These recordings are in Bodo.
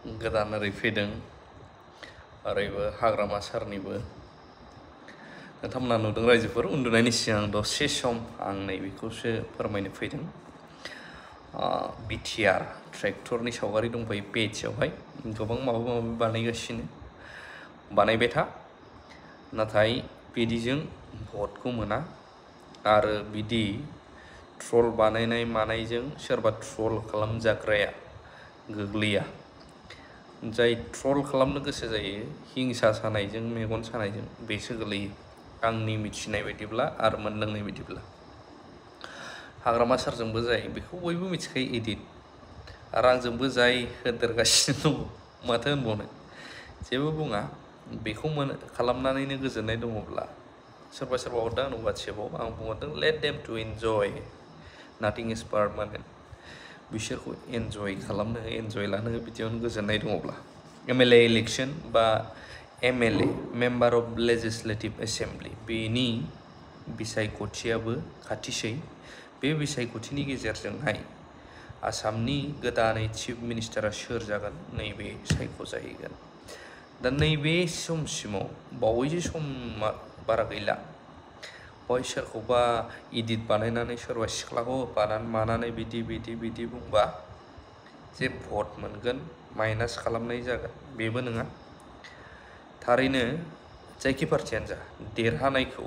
गोदान ओरै फैदों ओरैबो हाग्रामा सारनिबो नोंथांमोना नुदों रायजोफोर उन्दुनायनि सिगां दसे सम आं नैबेखौसो फोरमायनो फैदों बिटिआर ट्रेक्टरनि सावगारि दंफायो पेजआवहाय गोबां माबा माबि बानायगासिनो बानायबाय था नाथाय बिदिजों भटखौ मोना आरो बिदि ट्रल बानायनाय मानायजों सोरबा ट्रल खालामजाग्राया गोग्लैया जाय ट्रल खालामनो गोसो जायो हिंसा सानायजों मेगन सानायजों बेसो गोलैयो आंनि मिथिनाय बायदिब्ला आरो मोनदांनाय बायदिब्ला हाग्रामा सारजोंबो जायो बेखौ बयबो मिथिखायो एडिट आरो आंजोंबो जाय होदेरगासिनो दङ माथो होनबावनो जेबो बुङा बेखौ खालामनानैनो गोजोननाय दङब्ला सोरबा सोरबा हरदों आंनो वाट्सएपआव आं बुंहरदों लेट देम टु एन्जय नाथिं इज पारमानेन्ट बिसोरखौ एन्जय खालामनो हो एन्जय लानो हो बिदियावनो गोजोननाय दङब्ला एमएलए इलेक्सन बा MLA member of legislative assembly बेनि बिसायख'थियाबो खाथिसै बे बिसायख'थिनि गेजेरजोंहाय आसामनि गोदानै चिफ मिनिस्टारा सोर जागोन नैबे सायख'जाहैगोन दा नैबे समसिमाव बावैसो समा बारा गैला बय सोरखौबा इडिट बानायनानै सोरबा सिख्लाखौ होफानानै मानानै बिदि बुंबा जे भट मोनगोन माइनास खालामनाय जागोन बेबो नङा थारैनो जायखि पार्टियानो जा देरहानायखौ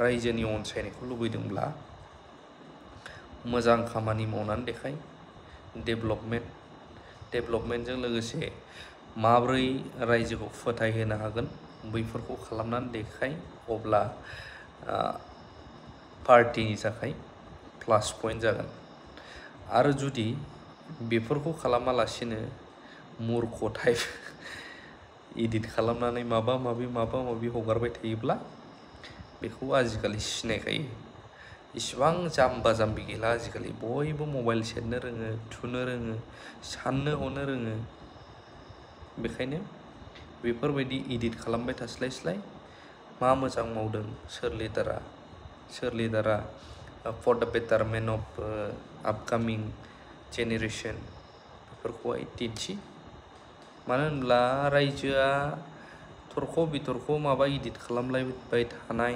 रायजोनि अनसायनायखौ लुबैदोंब्ला मोजां खामानि मावनानै देखाय डेभेलपमेन्टजों लोगोसे माब्रै रायजोखौ फोथायहोनो हागोन बैफोरखौ खालामनानै देखाय अब्ला पार्टिनि थाखाय प्लास पइन्ट जागोन आरो जुदि बेफोरखौ खालामालासिनो मूर्ख टाइप इडिट खालामनानै माबा माबि हगारबाय थायोब्ला बेखौ आजिखालि सिनायखायो इसिबां जाम्बा जाम्बि गैला आजिखालि बयबो मबाइल सेरनो रोङो थुनो रोङो साननो हनो रोङो बेखायनो बेफोरबायदि इडिट खालामबाय थास्लायस्लाय मा मोजां मावदों सोर लिडारा फर द बेटारमेन्ट अफ आपकामिं जेनेरेसन बेफोरखौहाय दिन्थि मानो होनब्ला रायजोआ थरख' बिथरख' माबा इडिट खालामलायबाय थानाय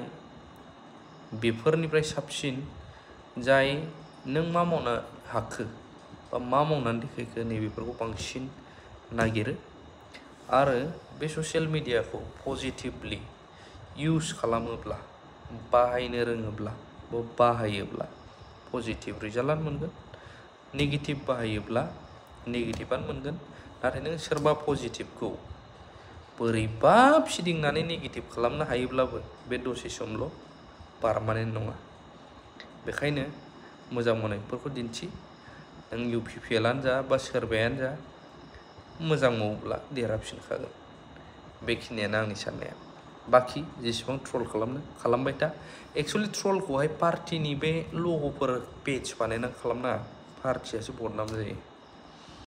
बेफोरनिफ्राय साबसिन जाय नों मा मावनो हाखो बा मा मावनानै देखायखो नैबेफोरखौ बांसिन नागिरो आरो बे ससियेल मिडियाखौ पजिटिभलि इउज खालामोब्ला बाहायनो रोङोब्ला बा बाहायोब्ला पजिटिभ रिजाल्टआनो मोनगोन नेगेटिभ बाहायोब्ला नेगेटिभआनो मोनगोन नाथाय नों सोरबा पजिटिभखौ बोरैबा फिदिंनानै नेगेटिभ खालामनो हायोब्लाबो बे दसे समल' पारमानेन्ट नङा बेखायनो मोजां मोननायफोरखौ दिन्थि नों इउपिपिएलआनो जा बा सोरबायानो जा मोजां मावोब्ला देरहाफिनखागोन बेखिनियानो आंनि साननाया बाखि जेसेबां ट्रल खालामबाय था एक्सुवेलि ट्रलखौहाय पार्टिनि बे लग'फोर पेज बानायनानै खालामनाङा पार्टियासो बदनाम जायो